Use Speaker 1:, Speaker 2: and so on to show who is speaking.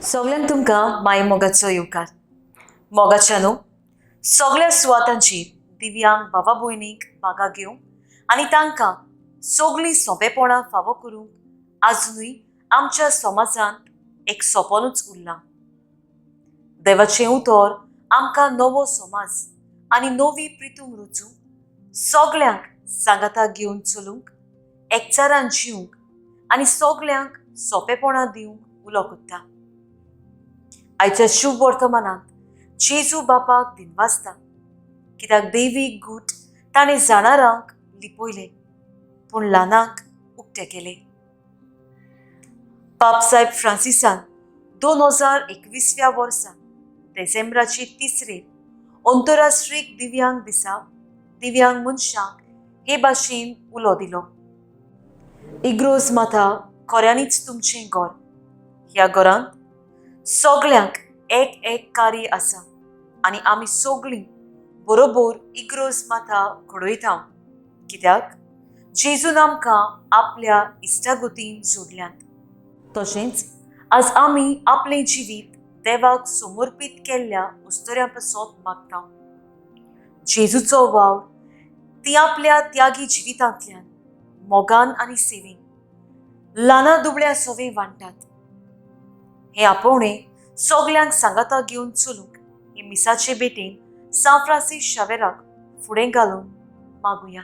Speaker 1: सगल्यांक तुमकां माय मोगाचो येवकार. मोगाच्या न्हू सगल्या सुवातांचेर दिव्यांग भावा भयणीक बागा घेवंक आनी तांकां सगळीं सोंपेपणां फावो करूंक आजुनूय आमच्या समाजांत एक सोंपनूच उरलां. देवाचें उतर आमकां नवो समाज आनी नवी प्रितूम रचूंक, सगल्यांक सांगाता घेवन चलूंक, एकचारान जिवंक आनी सगल्यांक सोंपेपणां दिवंक उलो करता. आयच्या शुभ वर्तमानांत जेजू बापाक दिनवासता, कित्याक देवीक गूट ताणें जाणारांक लिपयले पूण ल्हानांक उक्ते केले. पापसाहेब फ्रांसिसान 2021व्या वर्सा डिसेंबराचे तिसरे अंतरराष्ट्रीय दिव्यांग दिसा दिव्यांग मनशांक हे भाशेन उलो दिलो. इग्रोज माता खऱ्यांनीच तुमचें घर. ह्या घरांत सगल्यांक एक एक कार्य आसा आनी आमी सगळीं बरोबर इग्रोज माता घडयता, कित्याक जेजून आमकां आपल्या इश्टागतीन जोडल्यात. तशेंच आज आमी आपलें जिवीत देवाक समर्पीत केल्ल्या उस्तऱ्यां पासत मागता. जेजूचो वावर ती आपल्या त्यागी जिवितांतल्यान मोगान आनी सेवेन ल्हाना दुबळ्या सवे वांट्टात. हे आपोवणें सगल्यांक सांगाता घेवन चलूंक हे मिसाचे भेटेन सांत फ्रांसीस शावेराक फुडें घालून मागुया.